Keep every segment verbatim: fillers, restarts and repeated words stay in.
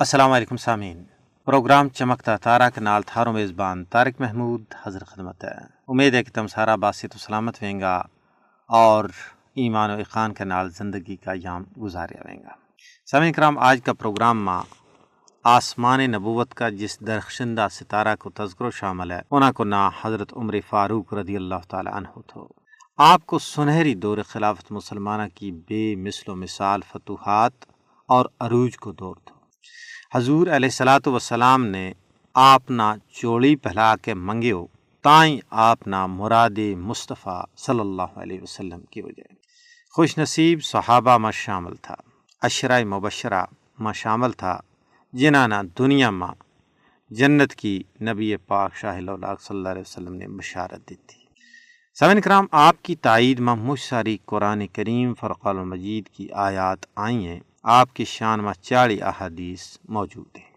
السلام علیکم سامعین، پروگرام چمکتا تارا کے نال تھارو میزبان طارق محمود حاضر خدمت ہے۔ امید ہے کہ تم سارا باسط و سلامت وینگا اور ایمان و ایقان کے نال زندگی کا ایام گزاریا وینگا۔ سامعین کرام، آج کا پروگرام ما آسمان نبوت کا جس درخشندہ ستارہ کو تذکرو شامل ہے، انہاں کو ناں حضرت عمر فاروق رضی اللہ تعالی عنہ تھو۔ آپ کو سنہری دور خلافت مسلمانہ کی بے مثل و مثال فتوحات اور عروج کو دور تھو۔ حضور علیہ الصلوۃ والسلام نے آپ نا چوڑی پھلا کے منگیو، تائیں آپ نا مراد مصطفی صلی اللہ علیہ وسلم کی وجہ خوش نصیب صحابہ ما شامل تھا، عشرہ مبشرہ ما شامل تھا، جنہاں نا دنیا ما جنت کی نبی پاک شاہ لولاک صلی اللہ علیہ وسلم نے بشارت دیتی۔ سامعین کرام، آپ کی تائید ما مچ ساری قرآن کریم فرقان المجید کی آیات آئی ہیں۔ آپ کی شان ما چاڑی احادیث موجود ہیں۔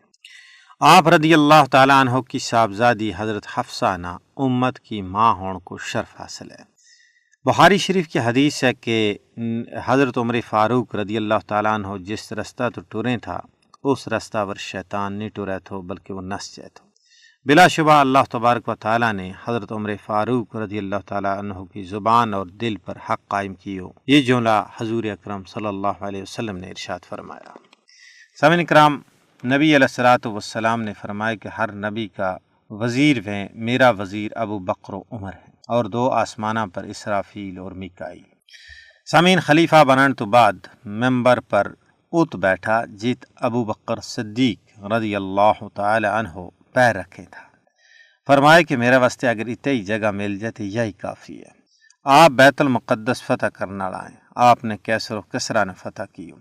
آپ رضی اللہ تعالی عنہ کی صاحبزادی حضرت حفصہ نا امت کی ماں ہون کو شرف حاصل ہے۔ بخاری شریف کی حدیث ہے کہ حضرت عمر فاروق رضی اللہ تعالی عنہ جس رستہ تو ٹریں تھا، اس رستہ پر شیطان نہیں ٹرے تھو بلکہ وہ نس جائے تھو۔ بلا شبہ اللہ تبارک و تعالی نے حضرت عمر فاروق رضی اللہ تعالی عنہ کی زبان اور دل پر حق قائم کیو۔ یہ جملہ حضور اکرم صلی اللہ علیہ وسلم نے ارشاد فرمایا۔ سامعین کرام، نبی علیہ الصلوۃ والسلام نے فرمایا کہ ہر نبی کا وزیر ویں، میرا وزیر ابو بکر و عمر ہے، اور دو آسماناں پر اسرافیل اور میکائیل۔ سامعین، خلیفہ بنن تو بعد ممبر پر ات بیٹھا جت ابو بکر صدیق رضی اللہ تعالی عنہ پیر رکھے تھا۔ فرمائے کہ میرے واسطے اگر اتنی جگہ مل جائے تو یہی کافی ہے۔ آپ بیت المقدس فتح کرنا لائیں۔ آپ نے کیسر و کسرا نے فتح کیو۔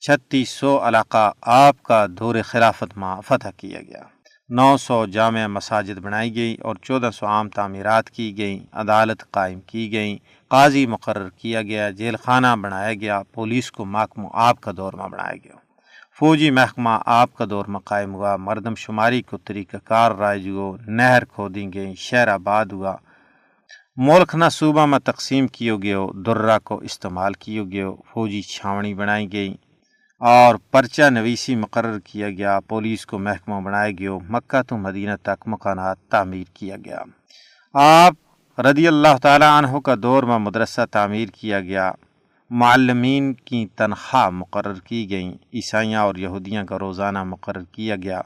چھتیس سو علاقہ آپ کا دور خلافت ما فتح کیا گیا۔ نو سو جامع مساجد بنائی گئی اور چودہ سو عام تعمیرات کی گئیں، عدالت قائم کی گئیں، قاضی مقرر کیا گیا، جیل خانہ بنایا گیا، پولیس کو محکمو آپ کا دور ما بنایا گیا، فوجی محکمہ آپ کا دور ما قائم ہوا، مردم شماری کو طریقہ کار رائج ہو، نہر کھودی گئیں، شہر آباد ہوا، ملک نا صوبہ ما تقسیم کیو گیو، درہ کو استعمال کیو گیو، فوجی چھاونی بنائی گئی، اور پرچہ نویسی مقرر کیا گیا، پولیس کو محکمہ بنایا گیو، مکہ تو مدینہ تک مکانات تعمیر کیا گیا۔ آپ رضی اللہ تعالی عنہ کا دور ما مدرسہ تعمیر کیا گیا، معلمین کی تنخواہ مقرر کی گئیں، عیسائیاں اور یہودیاں کا روزانہ مقرر کیا گیا،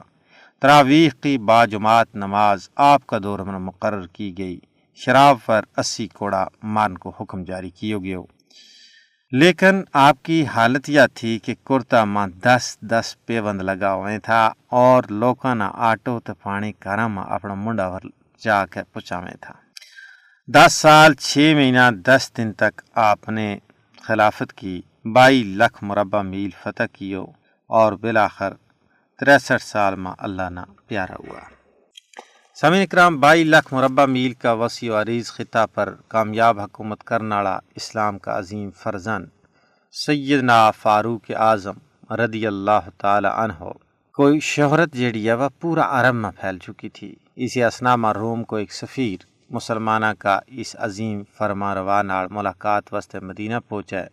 تراویح کی باجماعت نماز آپ کا دور ما مقرر کی گئی، شراب پر اسی کوڑا مارن کو حکم جاری کیو گیو۔ لیکن آپ کی حالت یا تھی کہ کرتا ما دس دس پیوند لگا ہوئیں تھا، اور لوکاں نا آٹو تے پانی کاراں ما اپنا منڈا پر جا کے پچاویں تھا۔ دس سال چھ مہینہ دس دن تک آپ نے خلافت کی، بائی لکھ مربع میل فتح کیو، اور بالآخر تریسٹھ سال ما اللہ نا پیارا ہوا۔ سامعین کرام، بائی لکھ مربع میل کا وسیع و عریض خطہ پر کامیاب حکومت کرن آڑا اسلام کا عظیم فرزند سیدنا فاروق اعظم رضی اللہ تعالی عنہ کوئی شہرت جیڑی ہے وہ پورا عرب ما پھیل چکی تھی۔ اسی اثنا ما روم کو ایک سفیر مسلماناں کا اس عظیم فرما روا نال ملاقات واسطے مدینہ پہنچے۔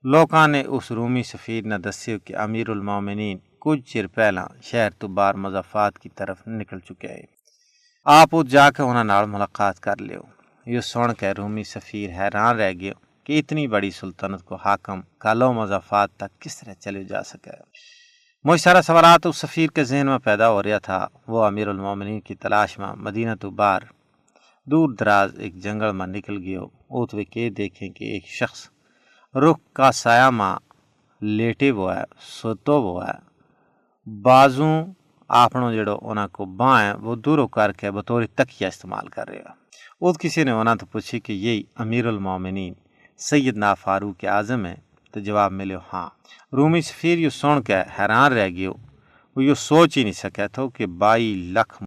لوکاں نے اس رومی سفیر نا دسیو کہ امیر المومنین کچھ چر پہلاں شہر تو باہر مضافات کی طرف نکل چکے ہیں۔ آپ ات جا کے انہاں نال ملاقات کر لیو۔ یوہ سن کے رومی سفیر حیران رہ گیو کہ اتنی بڑی سلطنت کو حاکم کالو مضافات تک کس طرح چلیو جا سکے؟ مچ سارا سوالات اس سفیر کے ذہن ما پیدا ہو رہیا تھا۔ وہ امیر المومنین کی تلاش ما مدینہ تو باہر دور دراز ایک جنگل ما نکل گیو۔ ات ویہ کے دیکھیں کہ ایک شخص رخ کا سایہ ما لیٹے وہ ہے، سوتو وہ ہے، بازوں آپنو جیڑو انہاں کو بانہہ ہے وہ دورو کر کے بطور تکیہ استعمال کر رہیا۔ ات کسی نے انہاں تو پوچھی کہ یہی امیر المومنین سیدنا فاروق اعظم ہے؟ تو جواب ملیو ہاں۔ رومی سفیر یوہ سن کے حیران رہ گیو۔ وہ یوہ سوچ ہی نہیں سکے تھو کہ بائی لکھ